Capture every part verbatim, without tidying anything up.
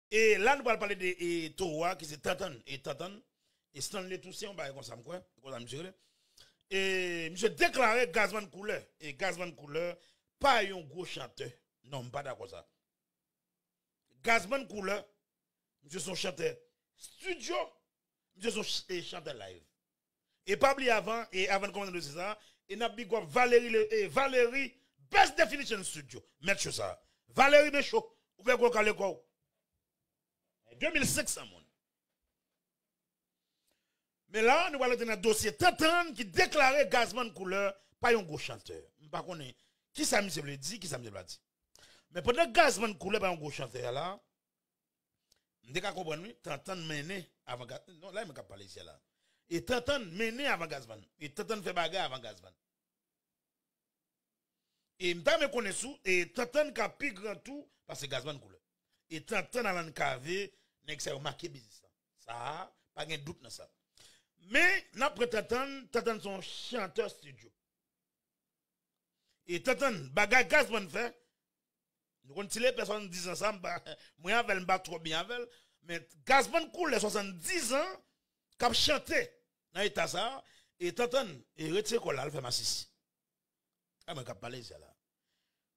E la, nou pral pale de e, towo a, ki se Tantann. E Tantann, e Stanley Toussaint, yon bagay konsa, m kwè. Konsa, misye rele. E misye deklare Gazman Koulè. E Gazman Koulè, pa yon gwo chantè. Non, m pa dakò sa. Gazman Koulè, misye se yon chantè studio, misye se yon ch- e chantè live. E pa bliye avan, e avan n kòmanse dosye sa, e n ap big up Valérie, le, e Valérie, Best Definition Studio. Mèt cho sa. Valérie Bencho, ou fè gwo kale kò w. De mil senk san moun. Men la, nou pral antre nan dosye Tantann ki deklare Gazman Koulè pa yon gwo chantè. M pa konnen kisa misye vle di, kisa misye pa di. Men pandan Gazman Koulè pa yon gwo chantè a la, m te ka konprann wi, Tantann mennen avan Gaz-, non, la e mwen k ap pale isi a la. E Tantann mennen avan Gazman. E Tantann fè bagay avan Gazman. E m ta renmen konnen si w, e Tantann ka pi gran tou pase Gazman Koulè. E Tantann Alan Cavé, nèg sa yo make biznis lan. Sa a, pa gen dout nan sa. Men, n ap pran Tantann, Tantann se yon chantè studio. E Tantann, bagay Gazman fè, nou konn ti lepè swasanndiz an sa, m pa, mwen avè l, m pa twò byen avè l, men Gazman Koulè swasanndiz an k ap chante nan eta sa, e Tantann, e retire kò l la, al fè masisi. A mwen k ap pale isi a la.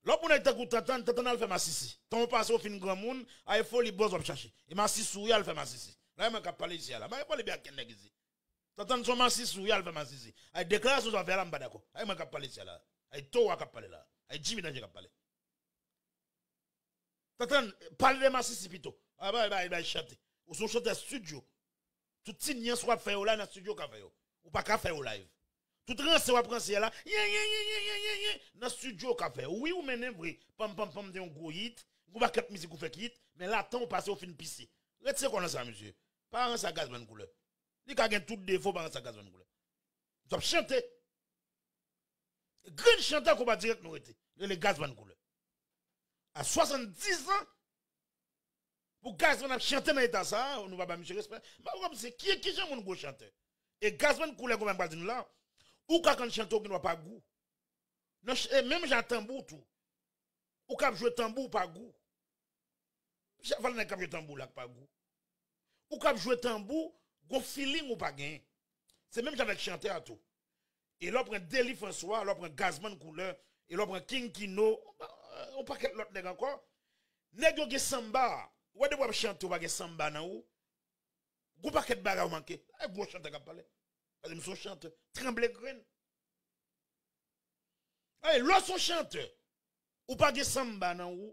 Lòt moun nèg tankou Tantann, Tantann al fè masisi. Tan w pase w fin granmoun, ay foli bòz w ap chache. E masisi w ye al fè masisi. La e mwen k ap pale isi a la. M pa pale byen ak kenn nèg isi. Tantann se yon masisi w ye al fè masisi. Ay deklarasyon sa w fè a la m pa dakò. Ay mwen k ap pale isi a la. Ay towo a k ap pale la. Ay Jimmy Danje k ap pale. Tantann, pale de masisi pito. A bay, bay, bay chante. Ou se yon chantè studio. Tout ti nyans w ap fè yo la nan studio w ka fè yo. Ou pa ka fè yo live. Tout ranse w ap ranse a la, yen, yen, yen, nan studio w ka fè yo. Wi, ou mennen vre. Pam, pam, pam, te yon gwo hit. Gon pakèt mizik ou fè ki hit. Men la tan w pase w fin pise. Retire kò w nan sa, mesye. Pa ranse ak Gazman Koulè. Li ka gen tout defo, pa ranse ak Gazman Koulè. Misye ap chante. Grenn chantè konba dirèk nou rete. Rele Gazman Koulè. A swasanndiz an, pou Gazman ap chante nan eta sa, nou pa ba misye respè. M pa konprann se ki, ki jan moun gwo chantè. E Gazman Koulè konba m pral di nou la, ou ka konn chante ou gen dwa pa gou. Nan ch- e menm jan tanbou tou. Ou k ap jwe tanbou ou pa gou. Chak fwa nèg k ap jwe tanbou la k pa gou. Ou k ap jwe tanbou, gon feeling ou pa genyen. Se menm jan avèk chantè a tou. E lè w pran Dely François, lè w pran Gazman Koulè, e lè w pran King Kino, yon pakèt lòt nèg ankò. Nèg yo gen sanba. Ou wè depi w ap chante, ou pa gen sanba nan ou. Gon pakèt bagay ou manke. E gwo chantè k ap pale. Paske m se yon chantè. Tranble grenn. Ey, lè w se yon chantè, ou pa gen sanba nan ou,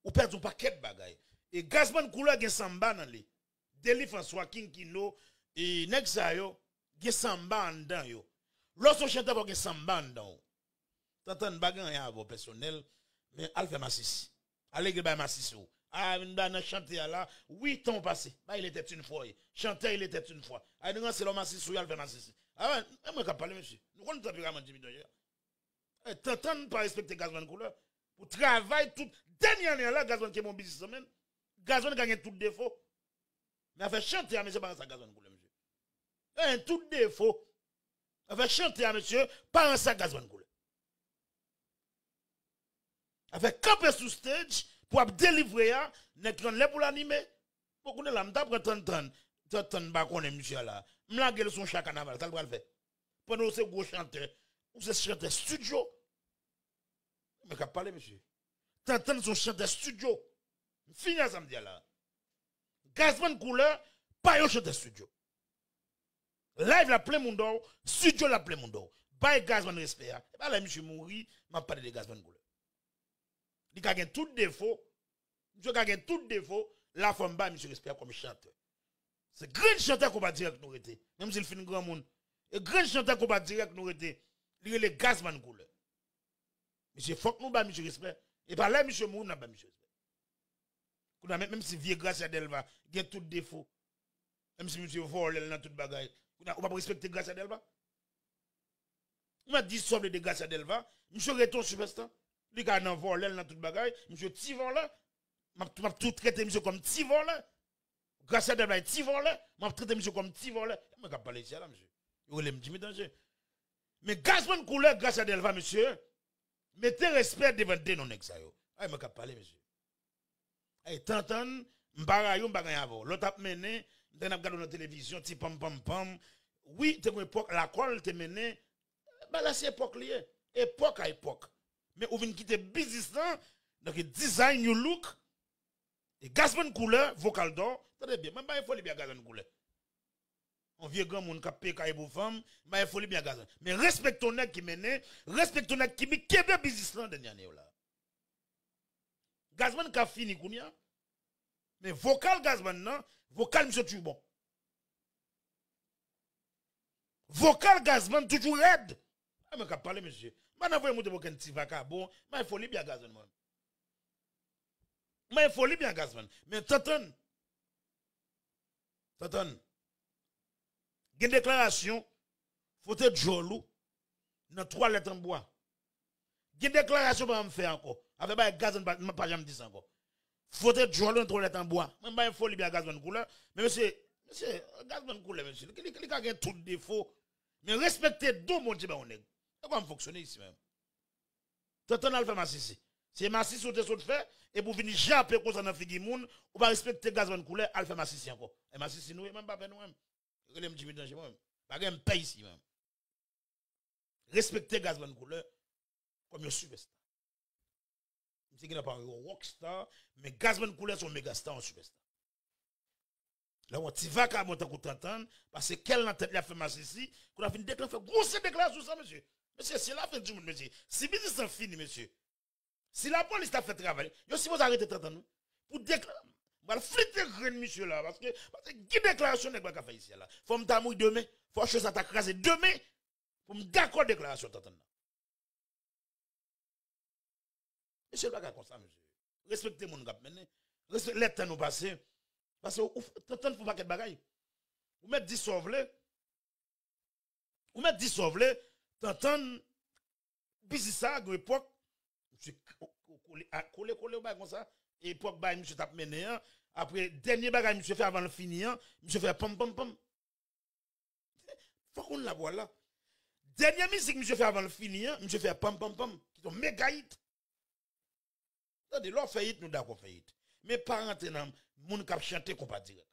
ou pèdi yon pakèt bagay. E Gazman Koulè gen sanba nan li. Dely François, King Kino, e nèg sa yo, gen sanba anndan yo. Lè w se yon chantè, fò w gen sanba anndan w. Tantann, m pa gen anyen avè w pèsonèl, men al fè masisi. Al regle bay masisi w. A, vin ba nan chante a la. Wi, tan w pase. Bay il était une fois. Chantè il était une fois. Ay, nou ranse lè w masisi w, al fè masisi. A, e mwen k ap pale, mesye. Nou konn tanperaman Jimmy Danje. E, Tantann pa respekte Gazman Koulè. Pou travay tout dènye ane a la, Gazman kenbe yon biznis nan men l. Gazman ka gen tout defo. Men afè chante a, mesye, pa ranse ak Gazman Koulè, mesye. E, tout defo. Afè chante a, mesye, pa ranse ak Gazman Koulè. Afè kanpe sou stage pou ap delivre a, nèg ki konn lè pou l anime. Bon, kounye a la, m ta pran Tantann, Tantann m pa konnen misye a la. M lage l sou yon cha kanaval, sa l pral fè? Pandan w se gwo chantè, ou se chantè studio. Men k ap pale, mesye. Tantann se yon chantè studio. M fini ak sa m di a la. Gazman Koulè pa yon chantè studio. Live la plen moun dò, studio la plen moun dò. Bay Gazman respè a. E pa lè misye mouri, m ap pale de Gazman Koulè. Li ka gen tout defo, misye ka gen tout defo, la fò m bay misye respè a kòm chantè. Se grenn chantè konba dirèk nou rete. Menm si l fin granmoun. E grenn chantè konba dirèk nou rete. Li rele Gazman Koulè. Mesye, fòk nou ba misye respè. E pa lè misye mouri, n ap ba misye respè. Kounye a, menm, menm si vye Gracia Delva gen tout defo, menm si misye vòlè l nan tout bagay, kounye a, ou p ap respekte Gracia Delva? Ou mèt di sa w vle de Gracia Delva, misye rete yon sipèsta. Li ka nan vòlè l nan tout bagay, misye ti vòlè. M ap, m ap tou trete misye kòm ti vòlè. Gracia Delva e ti vòlè, m ap trete misye kòm ti vòlè. E mwen k ap pale isi a la, mesye. Yo rele m Jimmy Danje. Men Gazman Koulè, Gracia Delva, mesye, mete respè devan de non nèg sa yo. Ay, mwen k ap pale, mesye. Ay, Tantann, M pa rayi w, m pa gen anyen avè w. Lè w t ap mennen, m te konn ap gade w nan televizyon, ti panm panm panm. Wi, te gen epòk lakòl te mennen. Bagay la se epòk li ye. Epòk a epòk. Men ou vin kite biznis lan, donk design, new look. E Gazman Koulè, vokal dò, tande byen, mwen m pa gen foli byen ak Gazman Koulè. Yon vye granmoun k ap peye kay pou fanm, m pa gen foli byen ak Gazman. Men respekte yon nèg ki mennen, respekte yon nèg ki bi-, kenbe biznis lan dènye ane yo la. Gazman ka fini kounye a. Men vokal Gazman nan, vokal misye toujou bon. Vokal Gazman toujou rèd. A mwen k ap pale, mesye. M pa nan voye moute pou okenn ti vakabon. M pa gen foli byen ak Gazman, mwen. M pa gen foli byen ak Gazman. Men tantann. Tantann. Gen deklarasyon, fwote djòl ou nan twalèt an bwa. Gen deklarasyon pa janm fè ankò. Afè bagay Gazman pa, pa janm di sa ankò. Fwote djòl ou nan twalèt an bwa. Mwen m pa gen foli byen ak Gazman Koulè. Men mesye, mesye, Gazman Koulè, mesye. Li, li, li ka gen tout defo. Men respekte don Bondye ba yon nèg. E kòman m fonksyone isi menm. Tantann al fè masisi. Se masisi ou te sot fè, epi w vin jape konsa nan figi moun, ou pa respekte Gazman Koulè, al fè masisi ankò. E masisi nou ye, mwen m pa pè nou menm. Rele m Jimmy Danje mwen menm. Pa gen m pè isi menm. Respekte Gazman Koulè kòm yon sipèsta. Misye genlè pa yon rockstar, men Gazman Koulè se yon megastar, yon sipèsta. Lè w wè yon ti vakabon tankou Tantann, pase kè l nan tèt li ap fè masisi, kounye a fin deklan fè gwo se deklarasyon sa, mesye. Mesye, se la fen di mond, mesye. Si biznis lan fini, mesye. Si lapolis ta fè travay, yo sipoze arete Tantann, wi. Pou dekla-, m pral flite grenn misye la, paske, paske ki deklarasyon nèg la ka fè isi a la? Fò m ta mouri demen, fò cho sa ta kraze demen, pou m dakò deklarasyon Tantann nan. Mesye, bagay konsa, mesye. Respekte moun k ap mennen. Respekte lè tan nou pase. Paske ou, ou, Tantann fè yon pakèt bagay. Ou mèt di sa w vle. Ou mèt di sa w vle. Tantann, biznis sa, gen epòk, misye k-, k-, kole, a, kole, kole, yon bagay konsa. Epòk bagay misye t ap mennen an. Apre, dènye bagay misye fè avan l fini an, misye fè panm, panm, panm. Fòk moun la pou al la. Dènye mizik misye fè avan l fini an, misye fè panm, panm, panm. Ki te yon mega hit. Tande, lè w fè hit, nou dakò fè hit. Men pa rantre nan moun k ap chante konpa dirèk.